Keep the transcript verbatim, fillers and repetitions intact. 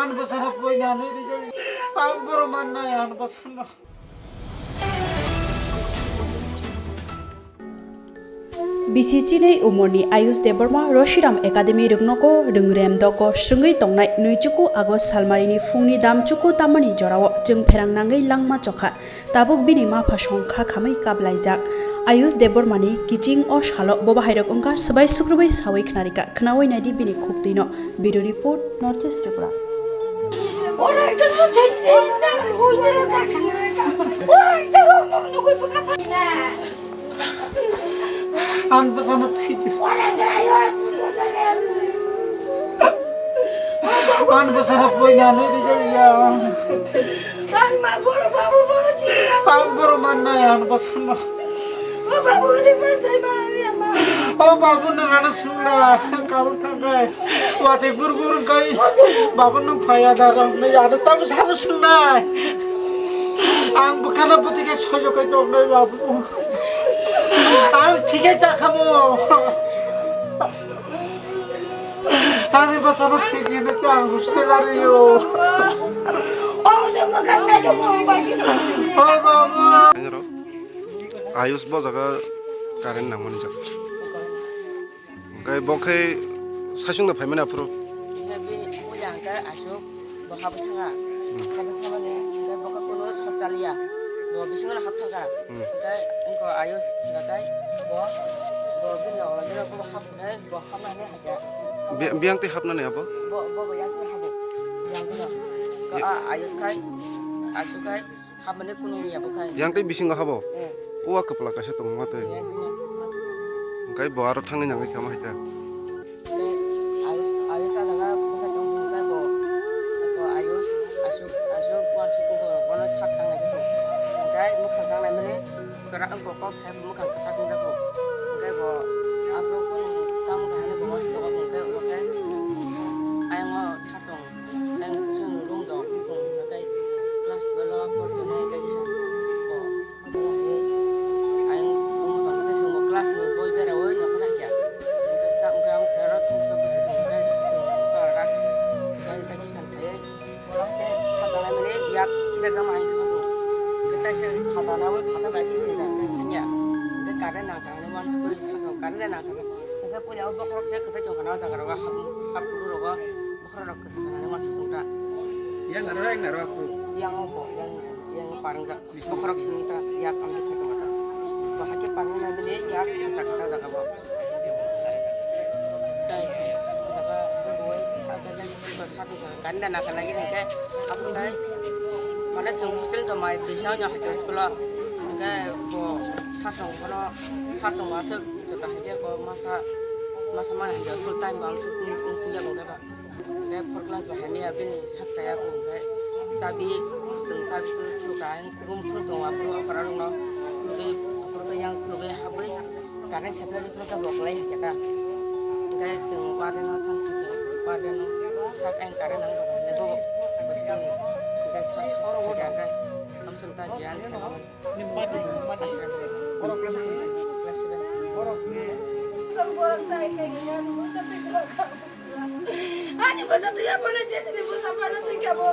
Ang bwsano poinani rijak. Ang borok mannai, ang bwsano. Bisi chinwi umorni Ayush Debbarma Roshiram Academy rwngnogo rwngrem doko swrwngwi tongnai nwichuku August salmarini phungni damchuku tamani jorao chwng pherang nangwi langma chokha. Tabuk bini mapha song kha khamwi kablaijak. Ayush Debbarmani kiching o salo bobahairok wngkha swbai sukrubwi sawi khnarikha. Khnawi naidi bini khuktwino. Bureau Report, North East Tripura. Ang bwsano thwi-, ang bwsano poinani rijak ya. Ang borok mannai, ang bwsano. O babu, nwng ano sungla, kabuk thangkai. Watwi bur bur wngkai. Babu, nwng phaiya da, rw hwnwi ano tamo sabo sungnai. Ang bwkhano bwtwi khe soijo kai tongnai, babu. Ang thikhe chakhamo. Ani bwsano thik hino cha ang hostel ario. O babu. Ayush bo jaga current nangmani jaga. Hwnkhe bo khe saichung da phaimani aphuru. Hwnkhe bini puila hwnkhe aswk bo habwi thanga. Hmm. Habwi thangmani hwnkhe bo khe kuno sop chaliya. Bo bisingo hap thangkha. Hmm. Hwnkhe wngkha Ayush hwnkhe bo, bo bini loge loge bo hap hwnwi bo hapnani hakhe. Bi-, biyang twi hapnani abo? Bo, bo, bo yang twi habo. Yang twi no. Ye- A, Ayush khai, Aswk khai. Hapmani kunu ya bo khai. Yang tei bisingo habo? Eh. Uwa kwpla kaisa tongma tei. Yang tei. Hwnkhe bo aro thangwi nangwi kha ma hai ta. Tei ayus, ayus a jaga bwsai tong khai bo. Ko ayus, aswk, aswk, uansuk ko bono sak tangnai khe bo. Hwnkhe mwkhang tangnai mani kwrak wngkha kok sai mwkhang kwchak wngkha bo. Hwnkhe bo aphuru kunu tamo kha hwnwi bo uansuk tongo hwnkhe bo khe ayang o sak tong. Ang chwng room dok tong natai class twelve o portonai tei kisa bo. Ang room dok tei chwng bo class ni boi bera oi nokho nai kya. Hwnkhe ta hwnkhe ang sir rok thok thok bwswk tong khe chwng bo rak tei tei kisa thaiwi. Tei sata nai mani yak kisa jama hai thangbo. Hwnkhe taisa khata nawi khata bai kisa thangya. Hwnkhe current nang thangni uansukwi sakno current nang thangni. Hwnkhe puila o bokhorok se kwchai tong khana o jaga rogo hap hap rogo. Bokhorok rok kwchak khanani uansuk tong ta. Yang aro, yang aro aku. Yang o bo, yang, yang parangjak. Bokhorok simi ta, yak amtwi khai tong ta. Bo hakhe parang nai bini yak kwchak kha ta jaga bo. Tai jaga bo boi sa ta, tai sa ta, sa ta, ganda na khalai ni khe, abo tai, mane chwng hostel tong mai, twi sa no hakhe school o. Hwnkhe bo sasong bono, sasong aswk joto hakhe bo masa, masa mane hakhe school time bo ang suk, suk ya bo khe ba. Hwnkhe four class bo hamya bini sak chaya kho hwnkhe chabi, chwng chabi khe khulukha, ang room phuru tongo aphuru okra rokno khulugwi, aphuru khe yang khulugwi habwi current supply rw phuru khe bo kwlai hai khe ta. Hwnkhe chwng warden no thang si khe warden no sak ang current nang rw hwnwi bo bwswkni hwnkhe sak khe hwnkhe amsong ta jiyan sa. Class seven. Ani bwsa twi ya, bono jesini bwsa phano twi kha bo.